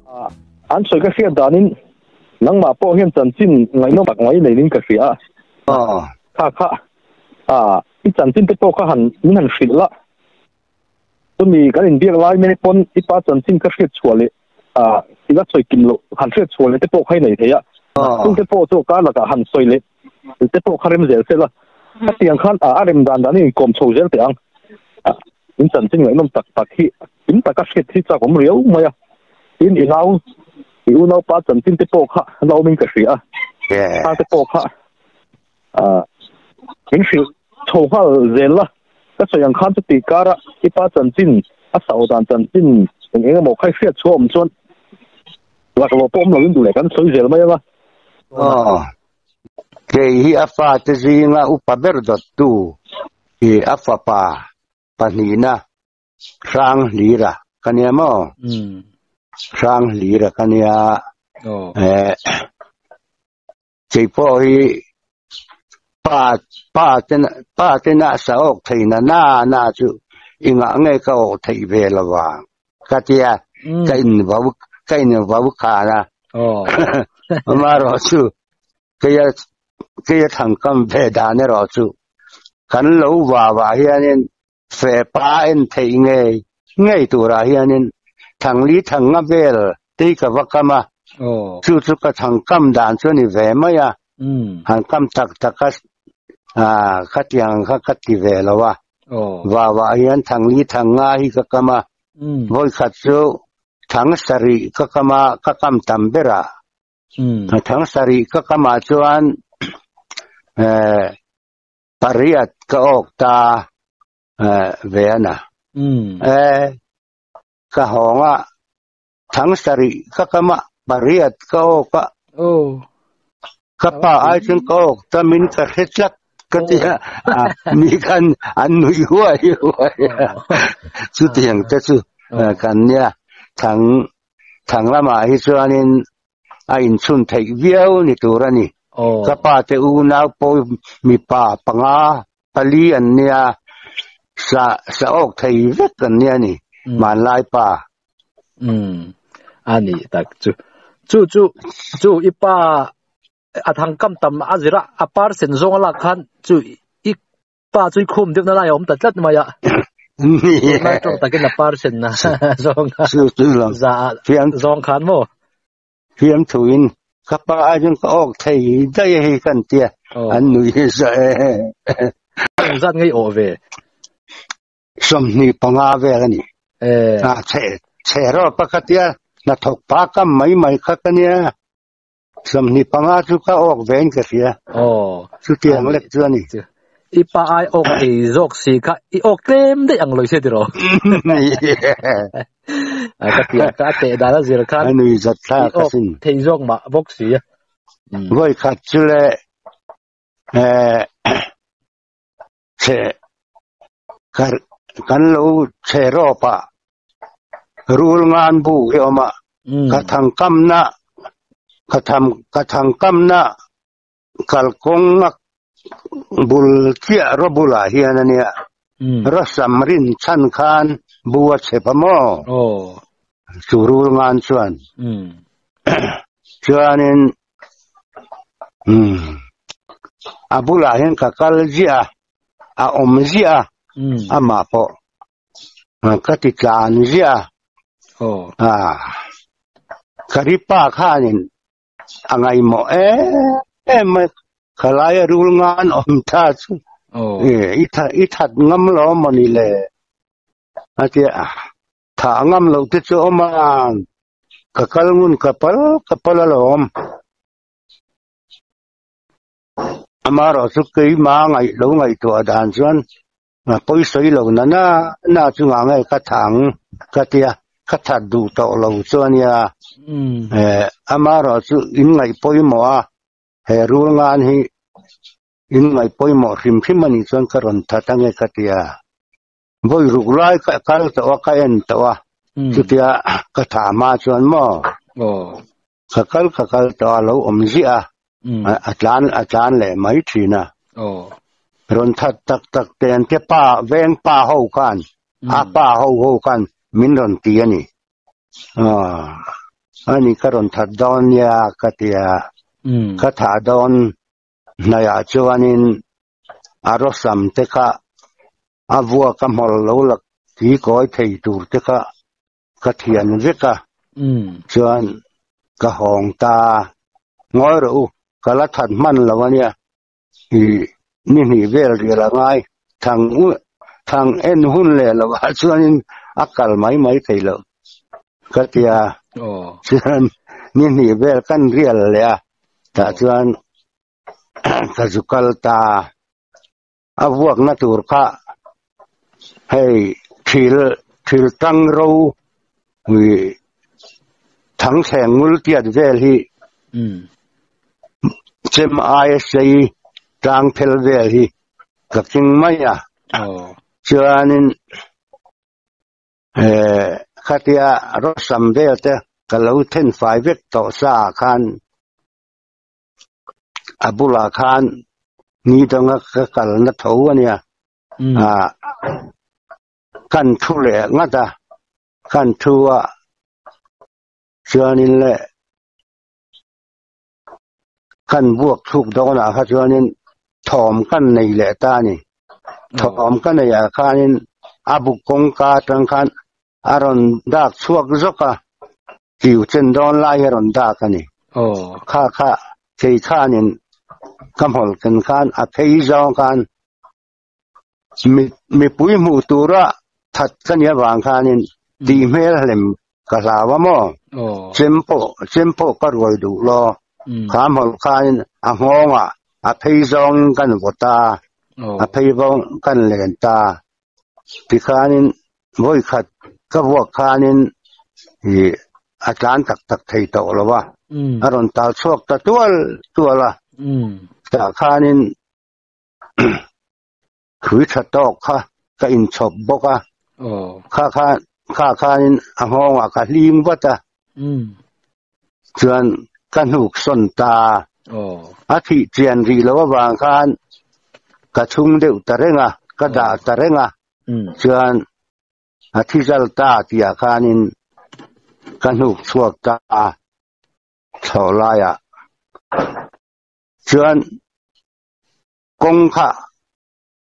An sawi ka hriat danin nangmah pawh hian chanchin ngaihnawm tak mai neiin ka hria a. Kha kha i chanchin te pawh kha han min han hrilh la. Chumi kan inbiak lai mek pawn i pa chanchin ka hriat chhuah leh i la sawi kim loh han hriat chhuah leh te pawh kha i nei thei a. Chung te pawh chu kar lakah han sawi leh te pawh kha rem zel se la. Khatiang khan a rem dan danin inkawm chho zel teh ang. In chanchin ngaihnawm tak tak hi kim taka hriat hi chak awm riau mai a. Tin i nau, i unaupa chanchin te pawh kha la awmin ka hria a. Kha te pawh kha min hrilh chho nghal zel la. Ka sawi ang khan chuti kara i pa chanchin, a sau dan chanchin eng eng emaw kha i hriat chhuah awm chuan laklawh pawh awm loin duh leh kan sawi zel mai ang a. Aw, kei hi a fate zinga upa ber dawttu hi a fapa pahnihna Hranghlira ka nia maw? Hranghlira ka nia. Eh, kei pawh hi pa pa te pa te na sa awk thei na na na chu ingah nge ka awk theih ve lo vang ka tia ka in vau ka in vau khan a amarawh chu keia keia thangkam ve dan erawh chu kan lo va va hianin fe pa en theih ngei ngei turah hianin thangli thangnga vel tei ka va kam a, chu chu ka thang kam dan chu a ni ve mai a, han kam tak tak a khatiang kha ka ti ve lo a, vauah hian thangli thangnga hi ka kam a, vawikhat chu thang sarih ka kam a, ka kam tam ber a, thang sarih ka kamah chuan pariat ka awk ta ve a na. Ka hawng a, thang sarih ka kam a, pariat ka awk a. Ka pa ai chuan ka awk ta min ka hre tlat ka ti a, mi khan an nui huai huai a. Chutiang te chu kan nia, thang thang lamah hi chuanin a inchhun theih viau ni tur a ni. Ka pa te unau pawh mipa panga pali an nia, sa sa awk thei vek an nia ni, hmanlai pa. Umm a ni tak chu. Chu chu chu i pa a thang kam tam a zir a, a parsen zawng a lak khan chu i Pa chu i khum deuh na lai a awm ta tlat mai a. Tunlai tawng takin a parsen na zawng kha. Chu chu lo. Za zawng khan maw? Fiam thuin ka pa ai chuan ka awk thei daih a hei kan tia. An nui hi za e. Engzat ngei awh ve? 25 vel a ni. A chhe chhe rawh pakhat tia hnathawk pa kam mai mai kha ka nia. 25 chu ka awk ve in ka hria. Aw. Chutiang lek chu a ni. I pa ai awk ei zawk si kha i awk tlem daih ang lawise tiraw? Ka ti a, ka teh dan a zir khan. A nui zat thlak a sin. Thei zawk mah bawk si. Vawi khat chu le eh che kan lo che rawp a rul ngan bu hi awm a ka thang kamna ka tham ka thang kamna kalkawng a bul chiah raw bulah hian ania raw sam rin chhan khan bu a chep a maw chu rul ngan chuan chuanin a bulah hian ka kal ziah a a awm ziah a amah pawh ka ti tlan ziah a ka ri pa khanin a ngaihmawh em em mai khalai a rul ngan awm ta chu i i that ngam lo mawni le a tia Thah ngam loh te chu awm a, ka kal ngun ka pal ka pal alawm. Amaherawh chu keima ngaih lo ngaihtuah dan chuan pawisawi lo na na na chu ngah nge ka tha ang ka tia, ka that duh tawh lo chu a nia. Amaherawh chu in ngaih pawimawh a, he rul ngan hi in ngaih pawimawh hrim hrim a nih chuan ka rawn that ange ka tia. Vawi ruk lai ka kal tawh a, ka en tawh a, chutia ka tha hma chuan maw ka kal ka kal tawh a, lo awm ziah a, a tlan a tlan leh mai thin a. Rawn that tak tak te an tia pa veng pa ho khan a pa ho ho khan min rawn ti a ni. Ani ka rawn that dawn nia ka ti a. Ka thah dawn hnaiah chuanin a rawsam te kha a vuak a hmawlh lo la ki kawi thei tur te kha ka thian vek a. Chuan ka hawng ta ngawi rawh u, ka la that hman lo ania. I ni hnih vel rial a ngai thang thang en hun leh lo ah chuanin a kal mai mai thei lo ka tia chuan ni hnih vel kan rial leh a tah chuan ka zu kal ta a vuakna tur kha hei thil thil tang ro thang thleng ngul tiat vel hi chem aia sei tlang phel vel hi ka keng mai a chuanin khatia rawsam vel te ka lo then fai vek tawh sa khan a bulah khan ni danga ka kalna tho ania a kan thu leh ngat a kan thu a chuanin le kan buak thluk dawnah kha chuanin thawm kan nei leh ta a ni. Thawm ka nei ah khanin a buk kawngka atang khan a rawn dak chhuak zawk a, kiu chen dawn lai hi a rawn dak a ni. Kha kha kei khanin ka hmawlh ken khan a phei zawng khan mipui hmuh tura that ka nih avang khanin tih hmel hlem ka hlau a maw? Chem pawh chem pawh ka ruai duh lo. Kha hmawlh khanin a nghawngah a phei zawngin kan vaw ta, a phei vawng kan len ta. Tikhanin vawikhat ka vuak khanin ih a tlan tak tak thei tawh lo a, a rawn tal chhuak ta tual tual a. Tah khanin Hrui tha tawk kha ka inchhawp bawk a, kha khan kha khanin a nghawngah ka hlim vat a, chuan ka hnuk sawn ta. A thih chian rih loh avang khan ka chhung deuh ta reng a, ka dah ta reng a, chuan a thi zal ta tihah khanin ka hnuk chhuak ta a, thlawh laiah chuan kawng kha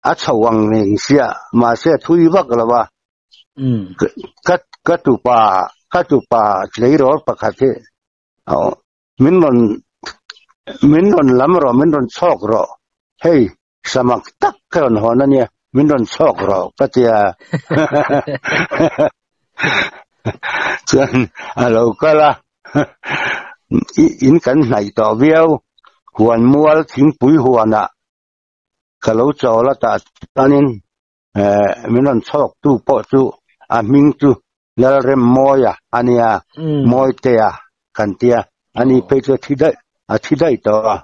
a chho ang reng sia mahse a thui vak lo a ka ka tupa ka tupa tleirawl pakhat hi min rawn min rawn lam rawh min rawn chhawk rawh hei samak tak ka rawn hawn ania min rawn chhawk rawh ka tia chuan a lo kal a in kan hnaih tawh viau huan mual thingpui huanah ka lo chawl a tah chuanin min rawn chhawk tu pawh chu a hming chu Lalremmawia a nia Mawitea kan tia ani phei chu a thi daih a thi daih tawh a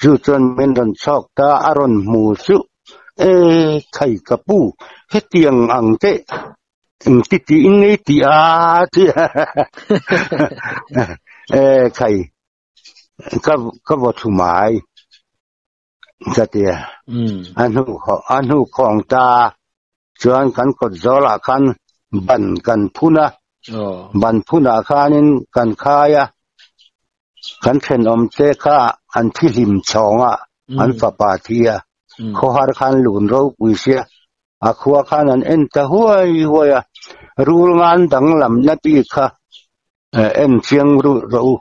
Chu chuan min rawn chhawk ta a rawn hmu chu e khai ka pu hetiang ang te engti tiin ngei tih a ti e khai ka ka vaw thu mai ka ti a hnu a hnu khawng ta chuan kan kawt zawlah khan ban kan phun a ban phunah khanin kan khai a kan thenawm te kha an thi hlim chhawng a an fapa thi a khawhar khan lun ropui sia a khua khan an en ta huai huai a rul ngan danglam na bik kha en chiang rawh u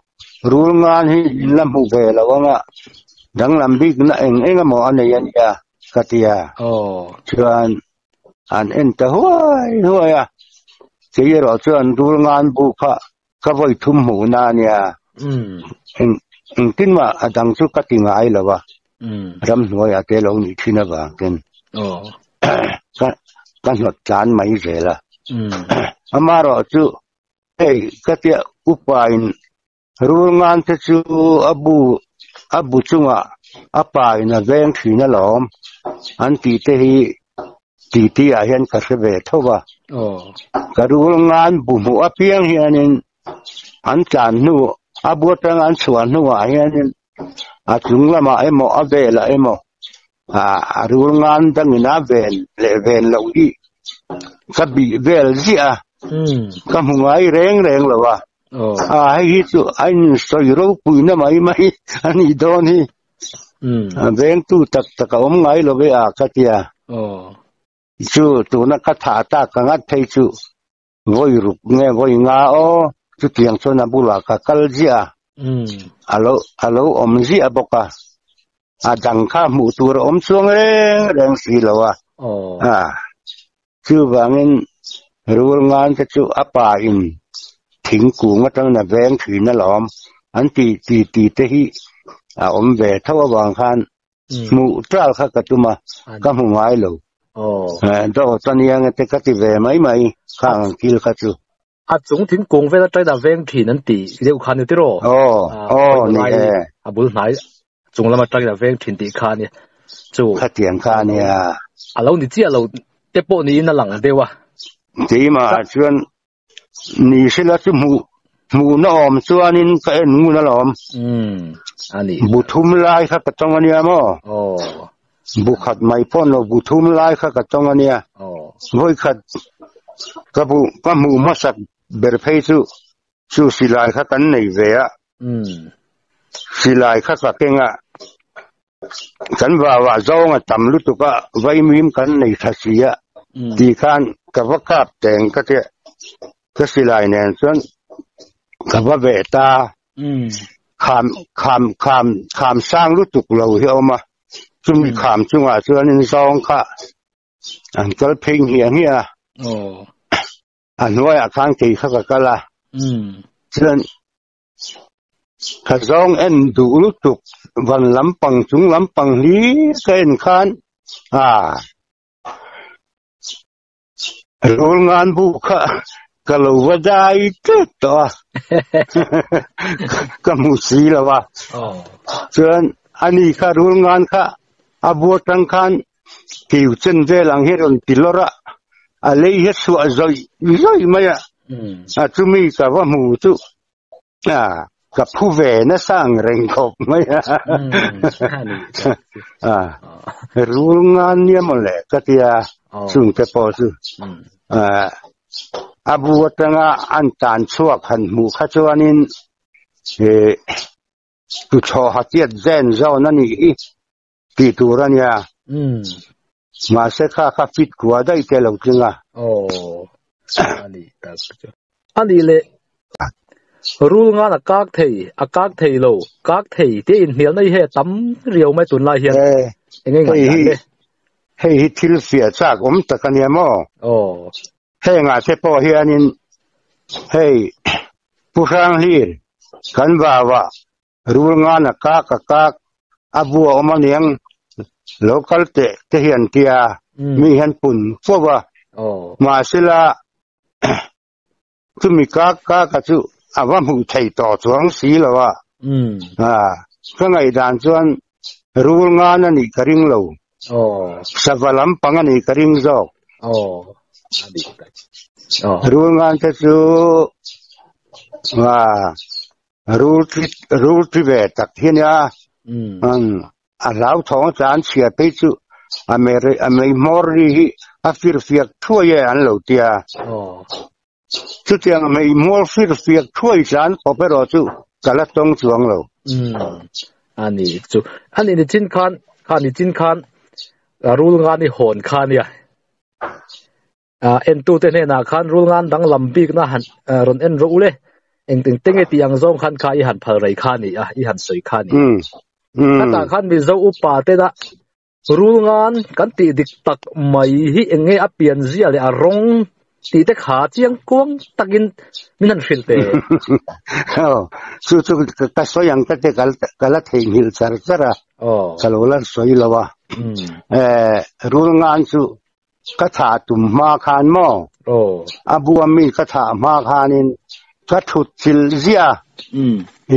rul ngan hi in la hmu ve lo anga danglam bik na eng eng emaw a nei a nia ka ti a chuan an en ta huai huai a kei erawh chuan rul ngan bu kha ka vawi thum hmuh na a nia eng engtin mah a dang chu ka ti ngai lo a ramhnuaiah te lo nih thin avang ten ka ka hnawt tlan mai zel a amaherawh chu Hei ka tia upain rul ngan te chu a bu a bu chungah a pa in a veng thin alawm an tih te hi titi ah hian ka hre ve tho va. Ka rul ngan bu hmuh apiang hianin an tlan hnu a bu atang an chhuah hnuah hianin a chung lamah emaw a velah emaw a rul ngan dangin a ven leh ven loh hi ka bih vel ziah a. Ka hmu ngai reng reng lo a. A hei hi chu a insawi ropui na mai mai a nih dawn hi. A vengtu tak tak a awm ngai lo ve a ka tia. Chu tuna ka thah tak ka ngat phei chu vawi ruk nge vawi nga aw chutiang chuan a bulah ka kal ziah a. A lo a lo awm ziah bawk a. A dang kha hmuh tur a awm chuang reng reng si lo a. A chuvangin rul ngan te chu a pa in thingkung atangin a veng thin alawm an ti ti ti te hi a awm ve tho avang khan hmuh tal kha ka tum a ka hmu ngai lo. Dawt aniang te ka ti ve mai mai khang ang thil kha chu. A chung thingkung vel atangin a veng thin an ti deuh kha ni tiraw? Aw, aw ni e. A bul hnai chung lam atangin a veng thin tih kha a ni. Chu. Khatiang kha a nia. A lo ni chiah lo te pawh niin a lang deuh a. Keimah ah chuan ni hrila chu hmuh hmuhna awm chuanin ka en ngun alawm. Umm a ni. Bu thum lai kha ka tawng a nia maw? Aw. Bu khat mai pawh lo bu thum lai kha ka tawng a nia. Vawi khat ka bu ka hmuh hmasak ber phei chu chu silai kha kan nei ve a. Silai kha ka keng a. Kan vauah zawng a tam lutuk a, vaimim kan nei tha si a. Ti khan ka va kap teng ka tia. Ka silai nen chuan ka va veh ta. Kham kham kham kham sang lutuk lo hi a awm a. Chumi kham chungah chuanin zawng kha an kal phei nghiah nghiah a. A hnuaiah khan kei kha ka kal a. Chuan ka zawng en duh lutuk van lampang chung lampang hlir ka en khan a Rul ngan bu kha ka lo va dai tep tawh a, ka hmu si lo a. Chuan ani kha rul ngan kha a bu atang khan kiu chen vel ang hi rawn ti lawr a, a lei hi a chhuah zawih zawih mai a, a chumi ka va hmu chu A, ka phu ve nasa ang reng khawp mai a. A, rul ngan nia maw le ka ti a, chungte pawh chu. A, a bu atanga an tan chhuak han hmuh kha chuanin e tuchhaw hatiat zen zawn a nih hi tih tur a nia. Mahse kha kha fit kua daih te lo tling a. Aw, a ni tak chu. A nih leh rul ngan a kak thei, a kak thei lo, kak thei tih a inhnial na hi hei a tam riau mai tunlai hian. Eng nge ngaihdan le? Hei hi thil fiah chak awm tak a nia maw? Aw. Hengah te pawh hianin hei Pu Hranghlir kan vauah Rul ngan a kak a kak, a bu a awm aniang, lo kal teh te hi an tia, mi hian pun fo a, mahsela chumi kak kak a chu a va hmuh thei tawh chuang si lo a, ka ngaihdan chuan rul ngan a nih ka ring lo, sava lampang a nih ka ring zawk. Rul ngan te chu Rul thi rul thi ve tak hi a nia. A hlauthawng a tlan chhia phei chu a mei a mei hmawr ri hi a fir fiak thuai e an lo tia. Chutiang a mei hmawr fir fiak thuai tlan khawp erawh chu ka la tawng chuang lo. A ni chu a ni nichin khan kha nichin khan rul ngan i hawn kha a nia. Entute hnenah khan rul ngan danglam bikna han rawn en rawh u le. Eng eng te nge tih ang zawng khan kha i han phal rei kha a ni a, i han sawi kha a ni. Khatah khan Mizo upa tena rul ngan kan tih dik tak mai hi eng nge a pian zia leh a rawng tih te kha chiang kuang takin min han hrilh teh. Aw, chu chu ka sawi ang ka te ka la theihnghilh char char a, ka lo la sawi lo a. Rul ngan chu Ka thah tum hma khan maw? A bua mi ka thah hma khanin ka thut chilh ziah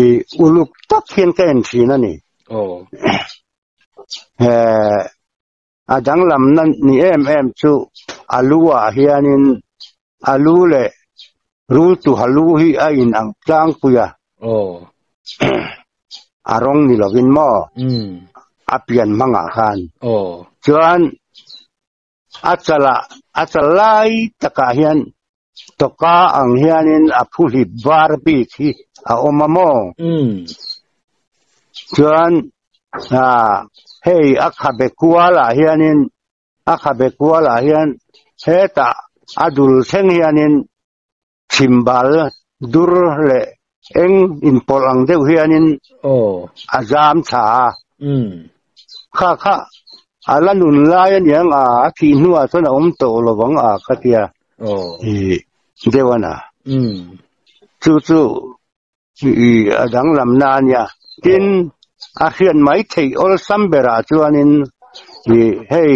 i uluk tak hian ka en thin a ni. A danglamna ni em em chu a lu ah hianin a lu leh rul tuha lu hi a inang tlangpui a. A rawng ni lovin maw? A pian hmangah khan. Chuan a chalah a chal lai takah hian Toka ang hianin a phuhlip var bik hi a awm a maw? Chuan hei a khabe kualah hianin a khabe kualah hian hetah a dul thleng hianin chhimbal dur leh eng inpawlh ang deuh hianin a zam thla a. Kha kha a la nun lai a niang a, a thih hnuah chuan a awm tawh lo vang a ka tia. I deuh a na. Chu chu i a danglamna a nia. Tin, a hriat mai theih awlsam berah chuanin i hei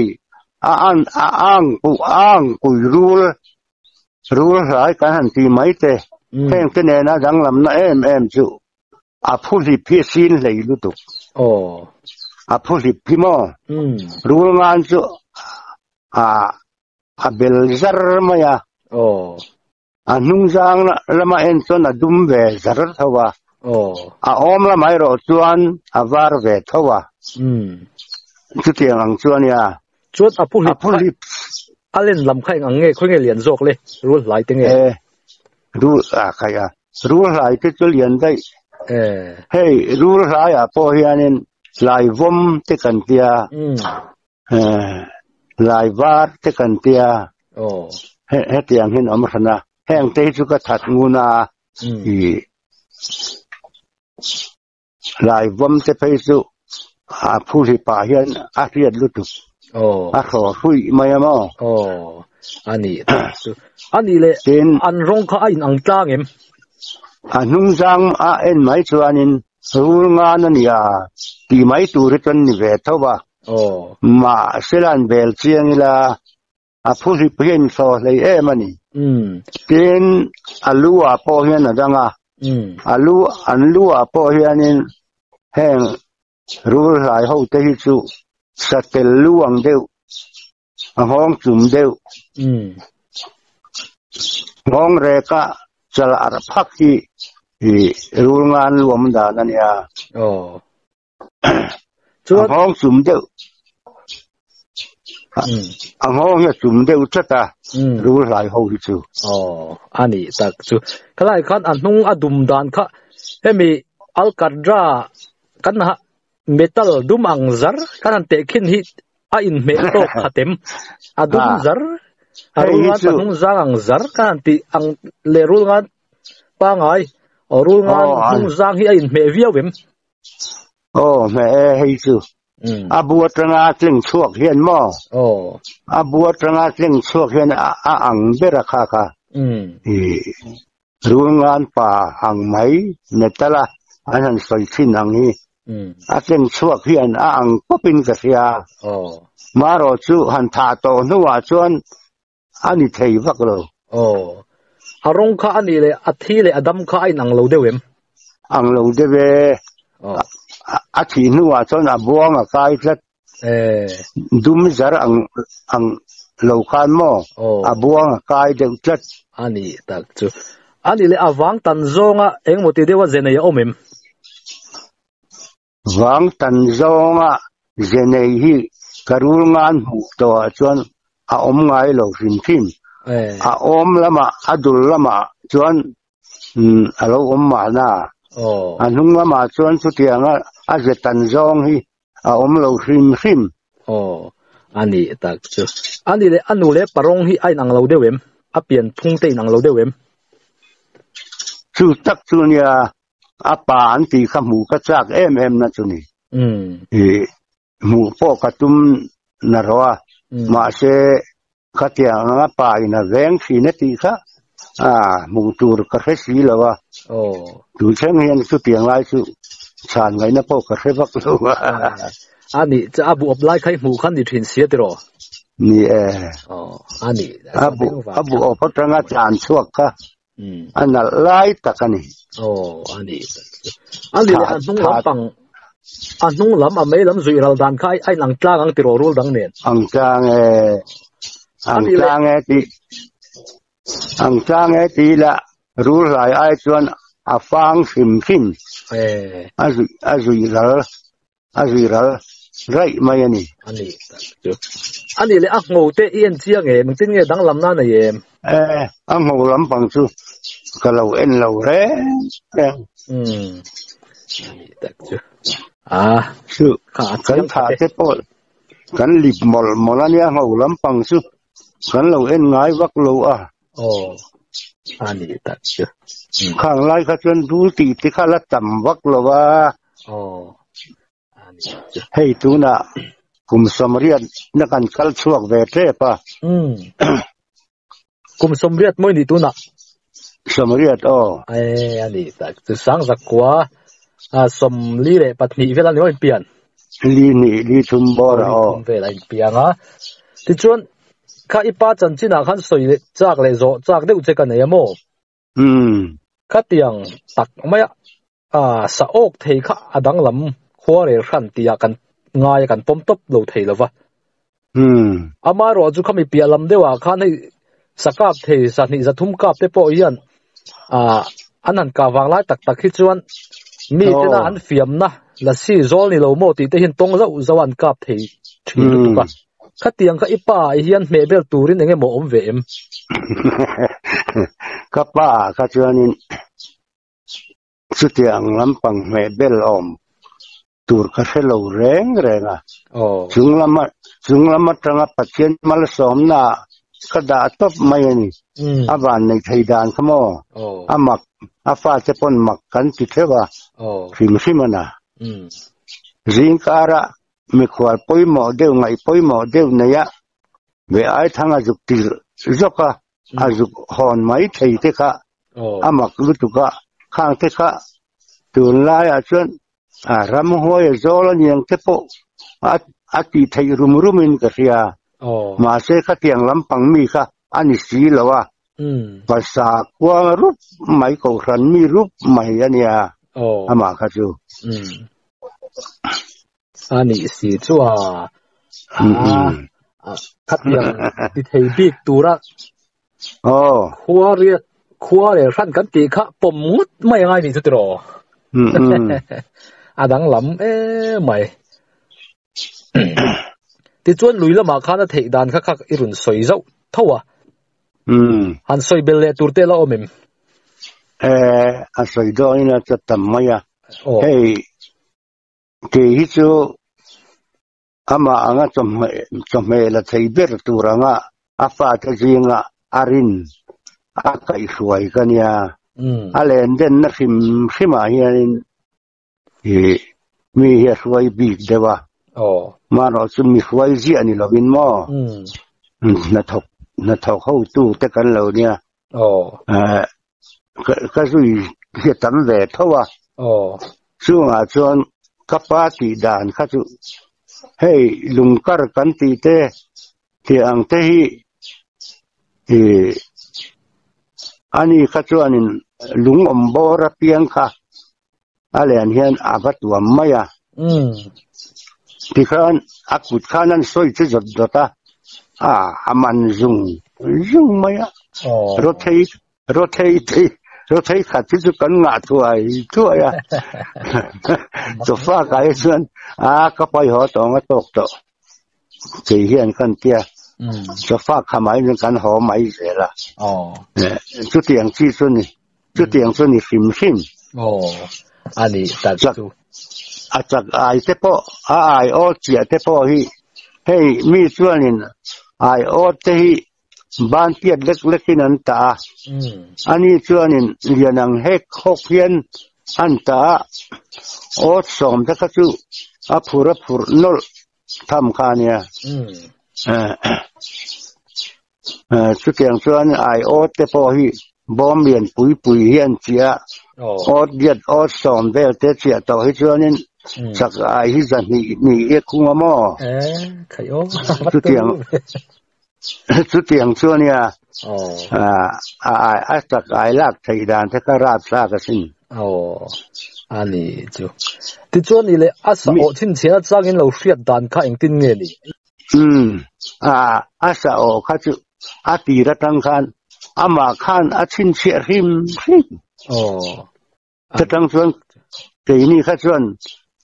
a an a ang ang pui rul rul hlai kan han ti mai te heng te nena danglamna em em chu a phuhlip hi a sin hlei lutuk. A phuhlip hi maw? Rul ngan chu a a bel zar mai a. A hnungzang lama en chuan a dum ve zar tho a. A awm lamah erawh chuan a var ve tho a. Chutiang ang chu a nia. Chuan a phuhlip a len lam kha eng ang nge, khawi nge lian zawk le? Rul hlai te nge? E, rul a khaih a. Rul hlai te chu lian daih. Hei rul hlaiah pawh hianin hlaivawm te kan tia. Lai var te kan tia hetiang hian awm hran a, heng te hi chu ka that ngun a, i lai vawm te phei chu a phuhli pah hian a hriat lutuk a hraw hruih mai a maw. Ani chu ani le Tin an rawng kha a in ang tlang em? A hnung zang a en mai chuanin rul ngan a nia tih mai tur hi chuan ni ve tho a. Mahsela an bel chiang ila a phuhlip hi a insaw hlei em a ni. Tin a lu ah pawh hian a dang a, a lu an lu ah pawh hianin heng rul hlai ho te hi chu satel lu ang deuh a nghawng chum deuh. Nghawng reka chal arh phak hi i rul ngan lu awm dan a nia. A nghawng chum deuh. A nghawng hi a chum deuh tlat a, rul hlai ho hi chu. A nih tak chu. Khalai khan a hnung a dum dan kha hemi Alcatraz kan Metal dum ang zar kan han teh khin hi a inhmeh tawk khat em? A dum zar, a rul ngan pahnung zang ang zar kan han tih ang leh rul ngan pangai aw rul ngan hnung zang hi a inhmeh viau em? Aw hmeh e hei chu. A bu atanga tling chhuak hian maw? A bu atanga tling chhuak hian a ang ber a kha kha. Rul ngan pa ang mai metal a an han sawi thin ang hi a tleng chhuak hian a ang pawp in ka hria. Marawh chu han thah tawh hnuah chuan a ni thei vak lo. Aw. A rawng kha a nih leh a thi leh a dam kha a inang lo deuh em? Ang lo deuh e. A thih hnuah chuan a buang a kai tlat. Dum zar ang ang lo khan maw a buang a kai deuh tlat. A ni tak chu. A ni leh a vang tan zawnga engemaw ti deuha ze nei a awm em? Vang tan zawnga ze nei hi ka rul ngan hmuh tawhah chuan a awm ngai lo hrim hrim. A awm lamah a dul lamah chuan a lo awm mahna. A hnung lamah chuan chutianga a ze tan zawng hi a awm lo hrim hrim. Aw, a ni tak chu. A ni leh a nu leh parawng hi a inang lo deuh em? A pian phung te inang lo deuh em? Chu tak chu nia, a pa an tih kha hmuh ka chak em em na chu ni. I hmuh pawh ka tum na rawh a, mahse khatiang anga pa in a veng thin a tih kha a hmuh tur ka hre si lo a, tun thleng hian chutiang lai chu chhan ngaihna pawh ka hre vak lo a. A nih chu a bu awp lai kha i hmuh khan ni thin sia tiraw? Ni e. A nih. A bu awp atanga tlan chhuak kha a nalh lai tak a ni. Aw, a ni. A ni leh a hnung lam pang, a hnung lam a mei lam zuih ral dan kha a inang tlang ang tiraw rul dang nen. Ang tlang e, ang tlang e tih, ang tlang e tih lah rul hlai ai chuan a fang hrim hrim. A zuih, a zuih ral, a zuih ral raih mai a ni. A ni tak chu. A ni leh a ngho te i en chiang em, engtin nge danglamna a nei em? Eh, a ngo lampang chu ka lo en lo reng reng. Um. Tak chu. A Chu kha a kan chiang tha khat e. te pawh kan lip mawlh mawlh a nia ngo lampang chu kan lo en ngai vak lo a. Oh. Ani tak chu. Um. Khang lai kha chuan rul tih te kha la tam vak lo a. Oh. Ani chu. Hei tuna kum sawmriat na kan kal chhuak ve tep a. Um. Kum sawmriat mawi ni tuna. Sawmriat aw. Eh, ani tak chu sang zakwa a sawmli leh pahnih vel ani maw inpian. Li ni li thum bawr Aw a li aw. thum vel a inpiang a. Tichuan kha i pa chanchinah khan sawi leh chak leh zawh chak deuh che ka nei a maw? Um. Khatiang tak mai a a sa awk thei kha a danglam khua rel hran tih ah kan ngai a kan pawm tawp lo thei lo va. Um. Amaherawh chu khami piah lam deuh ah khan hei sa kap thei sahnih zathum kap te pawh hian ah an han kah vang lai tak tak hi chuan mi tena Aw. an fiamna lasi zawl ni lo maw tih te hian tawng zauh zauh a an kap thei thin lutuk a. Um. Khatiang kha i pa ah hian hmeh bel turin eng emaw awm ve em? Ka pa ah kha chuanin chutiang lampang hmeh bel awm tur ka hre lo reng reng a. Aw. Chung lama chung lam atanga Pathian malsawmna ah ka dah tawp mai a ni. Um. A van nei thei dan kha maw? Aw. A mak, a fate pawn mak kan ti theuh a. Aw. Hrim hrim a na. Um. Zingkara mikhual pawimawh deuh ngaih pawimawh deuh nei a ve ai thang a zuk tir zawk a, a zuk hawn mai thei te kha a mak lutuk a, khang te kha tunlaiah chuan a ramhuai a zawl a niang te pawh a tih theih rum rumin ka hria. Mahse khatiang lampang mi kha a ni si lo a, pasa kuang rup mai kohhran mi rup mai a nia amah kha chu. A nih si chu a khatiang ti thei bik tura khua riat khua leh hran kan tih kha pawm ngawt mai angai nih chu tiraw. A danglam em mai. Tichuan lui lamah khan a theih dan kha kha i rawn sawi zauh tho a. Han sawi bel leh tur te la awm em? Eh, a sawi dawnin a cha tam mai a. Hei, kei hi chu amah anga chawhmeh la thei ber tur anga a fate zinga a rin a kaihhruai ka nia. A len denna hrim hrimah hianin Ih, mi hi a hruai bik deuh a. Aw. Mahrawh chu mi hruai ziah ni lovin maw? Umm. Hnathawk, hnathawk hotu te kan lo nia. Aw. Eh, ka, ka zui hi a tam ve tho a. Aw. Chungah chuan ka pa tih dan kha chu hei lungkar kan tih te tih ang te hi ih ani kha chuanin lung awm bawr apiang kha a lian hian a va tuam mai a. Tikhan a kut khan an sawi chu zawt zawt a, a a man zung zung mai a. Rothei rothei thei rothei khat hi chu kan ngah thuai thuai a. Chawfa kai chuan a ka pai haw tawng a tawk tawh. Kei hian kan tia chawfa kha mai kan haw mai zel a. Chutiang chi chu ni. Chutiang chu ni hrim hrim. Aw, a ni tak chu. A chak ai te pawh, a ai awt chiah te pawh hi, hei mi chuanin ai awt te hi ban piat lek lekin an tah a, ani chuanin lian ang hek hawk hian an tah a, awt sawm te kha chu a phur a phurh nawlh tham kha a nia. Chutiang chuan ai awt te pawh hi bawm lian pui pui hi an chiah a, awt diat awt sawm vel te chiah tawh hi chuanin chak ai hi zahnih hnih hi a khung a maw? Chutiang chutiang chu ania a ai a chak ai lak theih dan te kha rapthlak asin. Aw a ni chu. Tichuan ni leh a sa awh chhinchhiah a changin lo hriat dan kha engtin nge ni? Umm, a, a sa aw kha chu a tir atang khan amah khan a chhinchhiah hrim hrim. Aw. Chutang chuan keini kha chuan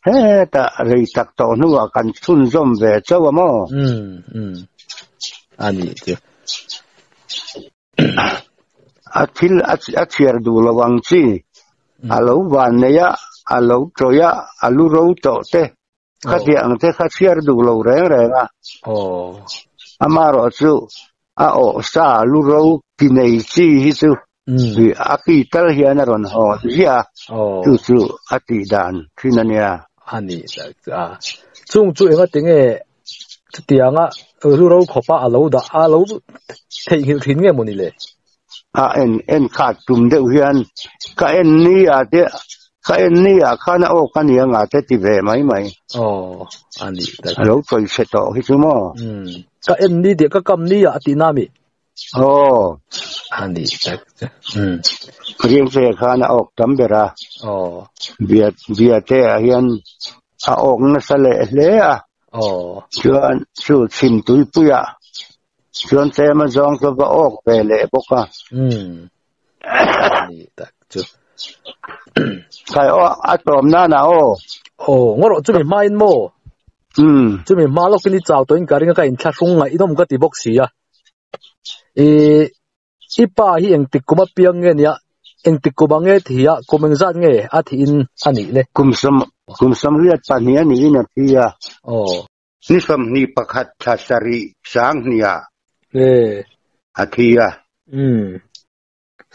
hetah rei tak tawh hnuah kan chhunzawm ve chauh a maw? Umm, umm, a nih chu. A thil a chhiar duh lo ang chi. A lo van nei a, a lo tawih a, a lu ro tawh te, khatiang ang te kha chhiar duh lo reng reng a. Amaherawh chu a awh sa lu ro ti nei chi hi chu a ki tal hian a rawn haw ziah a, chu chu a tih dan thin a nia. A ni tak a, chung chu engatinge chutianga lu ro khawpa a lo dah a lo theihnghilh thin nge maw ni le? A en en khat tum deuh hian ka en ni ah te ka en ni ah khan a awk a ni anga te ti ve mai mai. Aw a ni tak. A lo chawi chhe tawh hi chu maw? Umm ka en ni tih ka kam ni ah a tihna mi? Aw. A ni tak. Umm. Riangche khan a awk tam ber a. Aw. Bia bia te ah hian a awk nasa leh hle a. Aw. Chuan chu chhim tuipui ah Chuan tlem a zawng chu va awk ve leh bawk a. Umm. Ni tak chu. Khai aw a tawm nan a aw. Aw ngawrh chumi hma in maw? Umm. Chumi hma lawk in i chau tawh in ka ring a ka inthlahrung ngaihnawm ka ti bawk si a. I i pa hi engtik kum a piang nge nia engtik kum a nge thi a kum engzat nge a thih in a nih le? Kum sawm kum sawmriat pahnih a nih in a thi a. Aw. Ni 21 thla sarih sanghniah a thi a. Umm.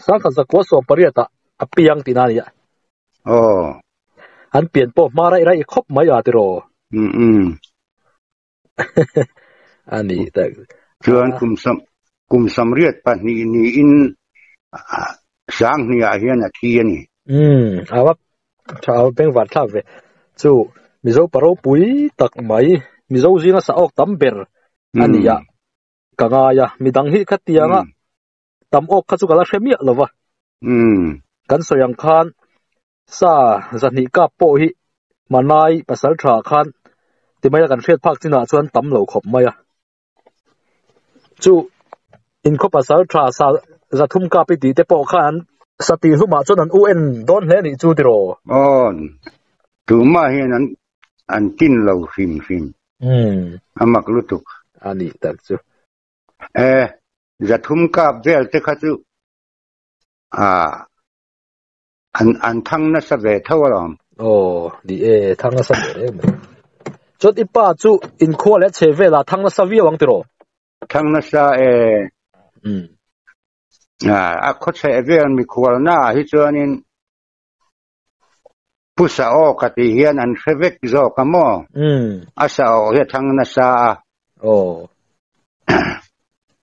Sangkhat zakua 18 ah a piang tihna a ni a. Aw. An pian pawh hma raih raih khawp mai a tiraw? Umm umm. A ni tak. Chuan kum sawm kum 82 niin sanghniah hian a thi a ni. Umm. A va Tha bengvar thlak ve. Chu Mizo pa ropui tak mai, Mizo zinga sa awk tam ber a ni a, ka ngai a. Midang hi khatianga tam awk kha chu ka la hre miah lo va. Kan sawi ang khan sa zahnih kap pawh hi Manai pasal tha khan ti mai a kan hriat phak chinah chuan tam lo khawp mai a. Chu inkhaw pasal tha sa zathum kap i tih te pawh khan sa tih hlumah chuan an u en dawn hle anih chu tiraw? Aw, tumah hian an an tin lo hrim hrim. A mak lutuk. A nih tak chu. E, zathum kap vel te kha chu a An an thang nasa ve tho alawm. Aw, ni e, thang nasa ve reng mai. Chuan i pa chu inkhua leh chhe velah thang nasa viau ang tiraw? Thang nasa e. Umm. A khaw chheh vel mikhualna ah hi chuanin Pu Sa Aw ka tih hian an hre vek zawk a maw? Umm. A Sa Aw hi a thang nasa a. Aw.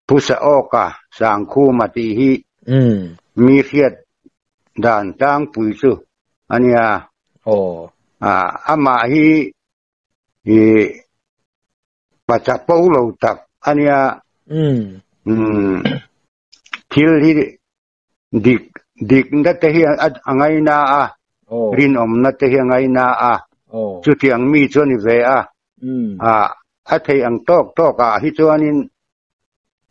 Pu Sa Aw ka Sangkhuma tih hi Umm. mi hriat dan tlangpui chu a nia. Aw. Amah hi i pacha po lo tak a nia. Umm. Umm. Thil hi dik dikna te hi a ngaina a, rinawmna te hi a ngaina a, chutiang mi chu a ni ve a. A thei ang tawk tawk ah hi chuanin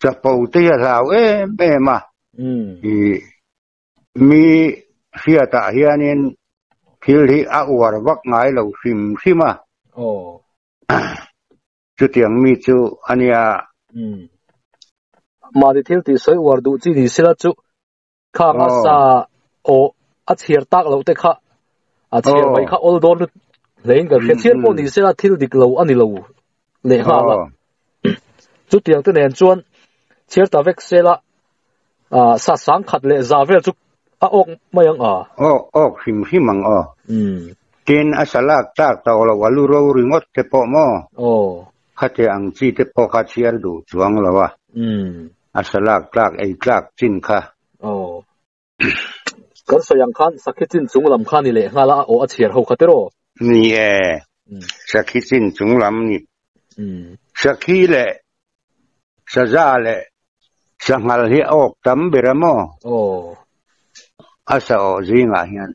chapo te hi a hlau em em a. I mi hriatah hianin thil hi a uar vak ngai lo hrim hrim a. Chutiang mi chu a nia. Mahni thil tih sawi uar duh chi ni sela chu khang a sa aw a chhiar tak loh te kha a chhiar mai kha awl dawn hlein kan hria. Chhiar pawh ni sela thil dik lo a ni lo leh nghal a. Chutiang te nen chuan chhiar ta vek sela sa sang khat leh za vel chu a awk mai ang a. Awk awk hrim hrim ang aw. Tin a sa lak tlak tawh lo a lu ro ringawt te pawh maw? Aw. Khate ang chi te pawh kha chhiar duh chuang lo a. A sa lak tlak ei tlak chin kha. Aw. Kan sawi ang khan sakhi chin chung lam kha ni leh nghal a aw a chhiar ho kha tiraw? Ni e. Sakhi chin chung lam ni. Sakhi leh saza leh sanghal hi a awk tam ber a maw? Aw. A sa awh zingah hian.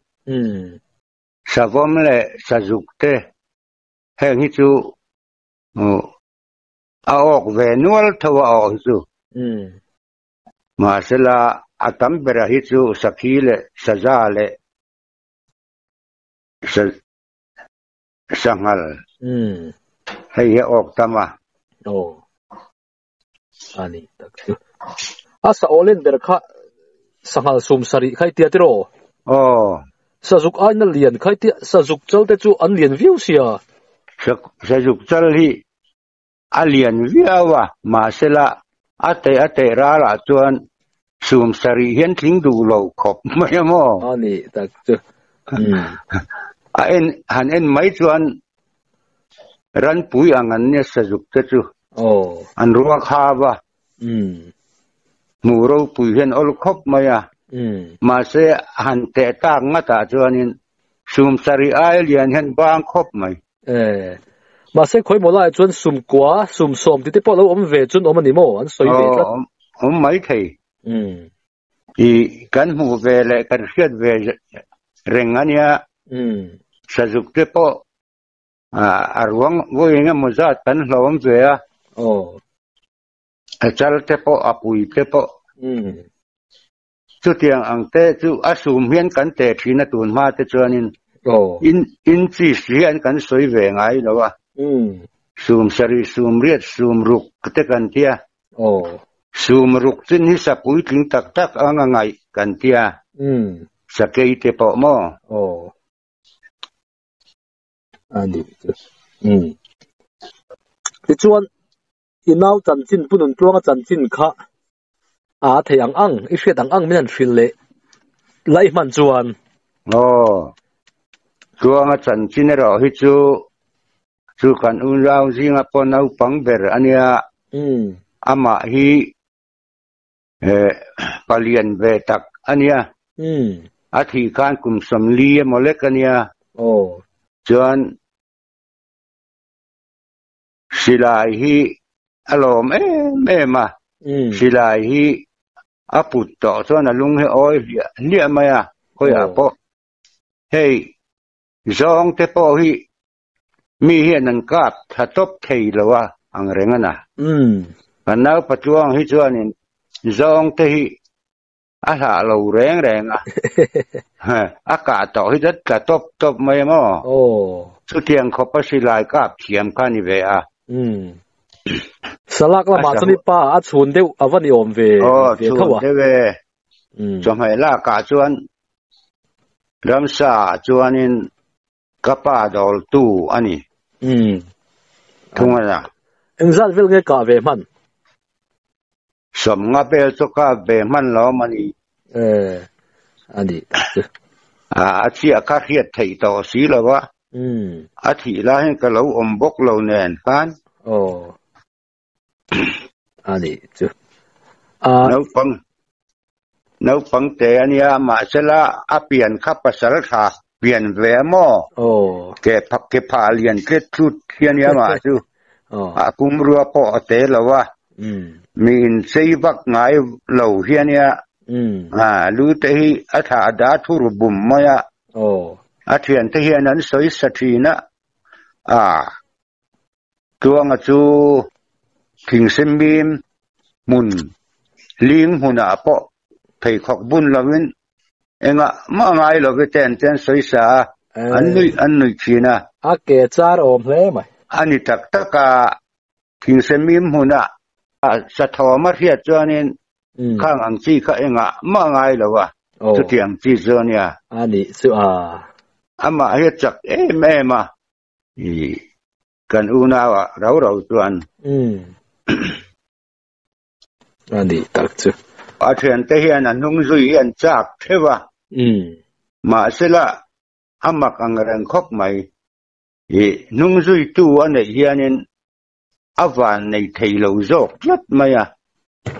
Savawm leh sazuk te heng hi chu a awk ve nual tho a awh hi chu. Mahsela a tam bera hi chu sakhi leh saza leh sanghal hei hi a awk tam a. Aw a ni tak chu. A sa awlen ber kha sanghal sum sarih khai tia tiraw? Aw. Sazuk aina lian khai tia sazuk chal te chu an lian viau sia. Sazuk chal hi a lian viau a, mahsela a teh a teh ralah chuan sum sarih hian tling duh lo khawp mai a maw? A ni tak chu. A en han en mai chuan ranpui ang an nia sazuk te chu. Aw. An ruak hau a. Hmuh ropui hian awl khawp mai a. Mahse han teh tak ngatah chuanin sum sarih ai lian hian bang khawp mai. E. Mahse khawi maw laiah chuan sum kua, sum sawm tite pawh lo awm ve chuan awm a ni maw? An sawi ve tlat. Aw, awm mai thei. I kan hmuh ve leh kan hriat ve reng a nia. Sazuk te pawh a ruang vawi eng emaw zat kan hlawm ve a. Aw. A chal te pawh, a pui te pawh. Chutiang ang te chu a sum hian kan teh thin a tun hma te chuanin in inches hian kan sawi ve ngai lo a. Sum sarih, sum riat, sum ruk te kan tia. Sum ruk chin hi sa puitling tak tak ang a ngaih kan tia. Sakei te pawh maw? A ni chu. Tichuan i nau chanchin Pu Nuntluanga chanchin kha a thei ang ang, i hriat ang ang min han hrilh leh laih hman chuan. Aw, Tluanga chanchin erawh hi chu chu kan unau zinga pawh naupang ber a nia. Amah hi palian ve tak a nia. A thih khan kum sawmli emaw lek a nia. Chuan Silai hi a lawm em em a, silai hi a put tawh chuan a lung hi awi hliah hliah mai a, khawiah pawh hei zawng te pawh hi mi hian an kap tha tawp thei lo a ang reng a na. Kan naupatluang hi chuanin zawng te hi A hlah lo reng reng a. A kah tawh hi zat tla tawp tawp mai a maw? Chutiang khawpa silai kap thiam kha ni ve a. Salak lamah chuan i pa a chhun deuh a va ni awm ve ve tho a. Aw chhun deuh e. Chawhmeh lakah chuan ramsa ah chuanin ka pa dawltu a ni. Thung a na. Engzat vel nge kah ve hman? Sawmnga vel chu ka ve hman lo a ni. E, a ni tak chu. A, a chiah kha hriat theih tawh si lo a. A thih lai hian ka lo awm bawk lo nen khan. Aw. A ni chu. A. Naupang, naupang te a nia, mahsela a pian kha pasal tha pian ve a maw? Aw. Ke phak ke phah lian tlet tlut hi a nia mah chu. Aw. A kumrua pawh a te lo a. Mi inchei vak ngai lo hi a nia. A lu te hi a thlah da thur bum mai a. Aw. A thiante hian an sawi sa thin a. A. Tluanga chu thingsemim hmun ling hmunah pawh pheikhawk bun lovin engah mah ngai love te an ten sawi sa a, an nuih an nuih thin a. A ke char awm hle mai. A ni tak tak a, thingsemim hmunah sathawm a hriat chuanin khang ang chi kha engah mah ngai lo a, chutiang chi chu a nia. A nih chu a. Amah hi a chak em em a. I kan unau ah rau rau chuan. Umm. A nih tak chu. A thiante hian a hnung zui hi an chak theuh a. Umm. Mahsela a mak ang reng khawp mai. I hnung zuitu a neih hianin a van nei thei lo zawk tlat mai a.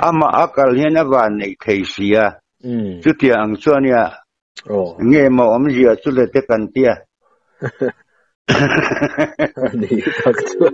Amah a kal hian a van nei thei si a. Chutiang ang chuan nia nge maw awmzia chu le te kan tia. Ni tak chu.